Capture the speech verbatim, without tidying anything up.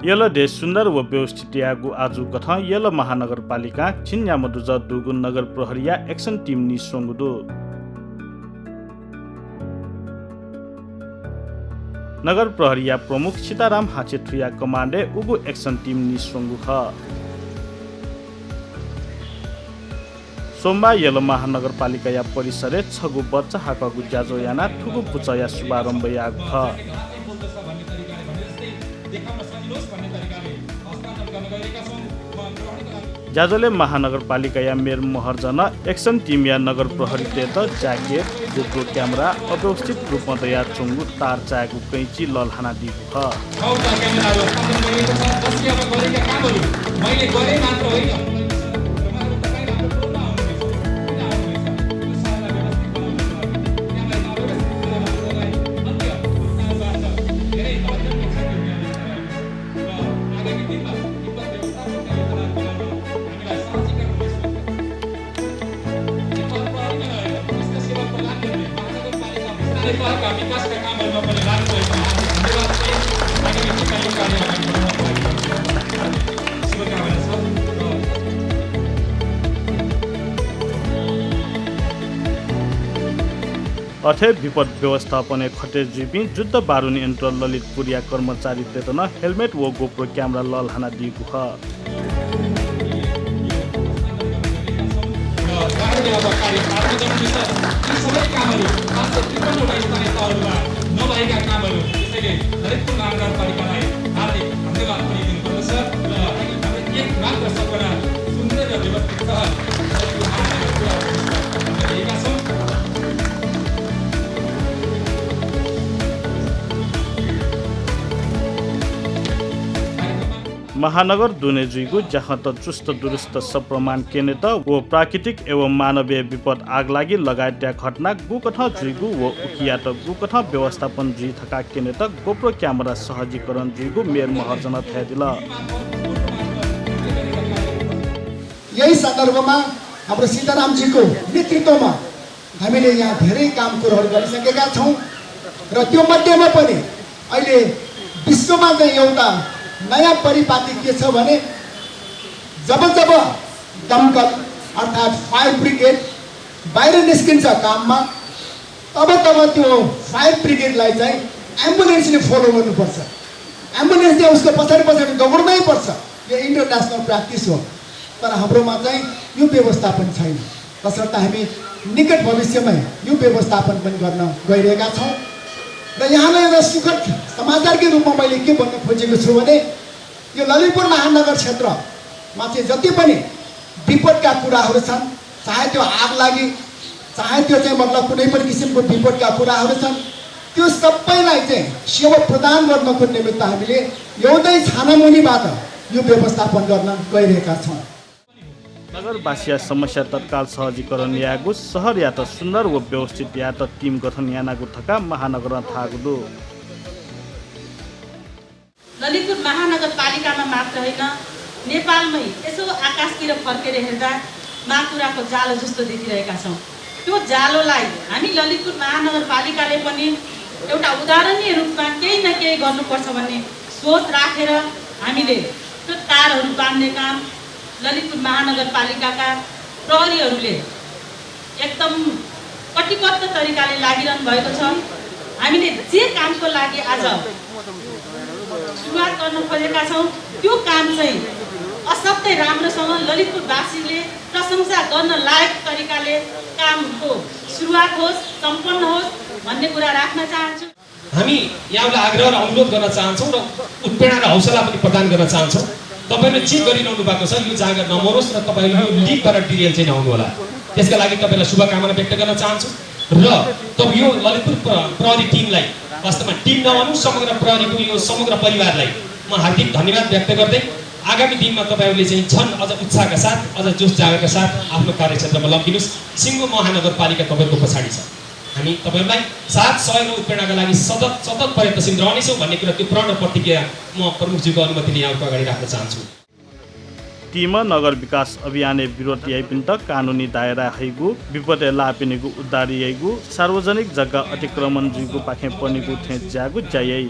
यल धे सुन्दर व व्यवस्थित यायेगु आजु कथं यल महानगरपालिकां झिंन्याम्ह दुजः दुगु नगर प्रहरीया action team नीस्वंगु दु। नगर प्रहरीया प्रमुख सीताराम हांचे थुया command-य् उगु action team नीस्वंगु खः। सोमबाः यल महानगरपालिकाया परिसरय् छगू बच्चा हाकःगु ज्याझ्वः यानाः थुगु पुचःया शुभारम्भ याःगु खः। ज्याझ्वलय् महानगरपालिकाया मेयर महर्जनं action team-या नगर प्रहरीतय्त jacket, GoPro camera, अव्यवस्थित रूपमा दयाच्वंगु तार चायेगु कैंची लःल्हानादीगु खः। छवटा क्यामेराहरू स्थापना गरिएको छ, जसले अब गरेका कामहरू मैले गरेँ मात्र होइन, अथे विपद व्यवस्थापनय् खटे जुइपिं जुद्ध बारुण यन्त्र ललितपुरया कर्मचारीतय्त नं helmet व GoPro camera लःल्हानादीगु खः। महानगर दुने जुइगु ज्याखँत चुस्त दुरुस्त सप्रमाण क्यनेत व प्राकृतिक एवं मानवीय विपद आगलागी लगायतया घटना गुकथं जुइगु व उकियात गुकथं व्यवस्थापन जुइ धकाः क्यनेत GoPro camera सहजीकरण जुइगु मेयर महर्जनं धयादिल। यही सन्दर्भमा हाम्रो सीतारामजीको नेतृत्वमा हामीले यहाँ धेरै काम कुरोहरू गरिसकेका छौँ र त्यो मध्येमा पनि अहिले विश्वमा चाहिँ एउटा नयाँ परिपाटी के छ भने जब जब दमकल अर्थात् fire brigade बाहिर निस्किन्छ काममा, तब तब त्यो fire brigade लाई चाहिँ ambulance ले follow गर्नुपर्छ। Ambulance ले उसको पछाडि पछाडि दगुर्नै पर्छ। यो international practice हो। तर हाम्रोमा चाहिँ यो व्यवस्थापन छैन। तसर्थ हामी निकट भविष्यमै यो व्यवस्थापन पनि गर्न गइरहेका छौँ। र यहाँलाई एउटा सुखद समाचारकै रूपमा मैले के भन्न खोजेको छु भने यो ललितपुर महानगर क्षेत्रमा चाहिँ जति पनि विपदका कुराहरू छन्, चाहे त्यो आग लागि, चाहे त्यो चाहिँ मतलब कुनै पनि किसिमको विपदका कुराहरू छन्, त्यो सबैलाई चाहिँ सेवा प्रदान गर्नको निमित्त हामीले एउटै छानामुनिबाट यो व्यवस्थापन गर्न गइरहेका छौँ। नगरवासीया समस्या तत्काल सहजीकरण यायेगु, सहरयात सुन्दर व व्यवस्थित यायेत team गठन यानागु धकाः महानगरं धाःगु दु। ललितपुर महानगरपालिकामा मात्र होइन, नेपालमै यसो आकाशतिर फर्केर हेर्दा माकुराको जालो जस्तो देखिरहेका छौँ। त्यो जालोलाई हामी ललितपुर महानगरपालिकाले पनि एउटा उदाहरणीय रूपमा केही न केही गर्नुपर्छ भन्ने सोच राखेर हामीले त्यो तारहरू बाँध्ने काम ललितपुर महानगरपालिकाका प्रहरीहरूले एकदम कटिबद्ध तरिकाले लागिरहनु भएको छ। हामीले जे कामको लागि आज सुरुवात गर्न खोजेका छौँ, त्यो काम चाहिँ असाध्यै राम्रोसँग ललितपुरवासीले प्रशंसा गर्न लायक तरिकाले कामको सुरुवात होस्, सम्पन्न होस् भन्ने कुरा राख्न चाहन्छु। हामी यहाँलाई आग्रह र अनुरोध गर्न चाहन्छौँ र उत्प्रेरणा र हौसला पनि प्रदान गर्न चाहन्छौँ। तपाईँले जे गरिरहनु भएको छ, यो जाँगर नमरोस् र तपाईँले यो लिगबाट डिरेल चाहिँ नहुनु होला। त्यसका लागि तपाईँलाई शुभकामना व्यक्त गर्न चाहन्छु र तब यो ललितपुर प्र-, प्रहरी टिमलाई, वास्तवमा टिम नभनौँ, समग्र प्रहरीको यो समग्र परिवारलाई म हार्दिक धन्यवाद व्यक्त गर्दै आगामी दिनमा तपाईँहरूले चाहिँ झन् अझ उत्साहका साथ, अझ जोस जाँगरका साथ आफ्नो कार्यक्षेत्रमा लम्किनुस्। सिङ्गो महानगरपालिका तपाईँको पछाडि छ। हामी तपाईँहरूलाई साथ, सहयोग र उत्प्रेरणाका लागि सतत, सतत प्रयत्नशील रहनेछौँ भन्ने कुरा, त्यो प्रण र प्रतिज्ञा म प्रमुखज्यूको अनुमतिले यहाँहरूको अगाडि राख्न चाहन्छु। टिमं नगर विकास अभियानय् विरोध याइपिन्त कानुनी दायराय् हइगु, विपदय् लाःपिनिगु उद्धार याइगु, सार्वजनिक जग्गा अतिक्रमण जुइगुपाखें पनिगु थें ज्याःगु ज्या याइ।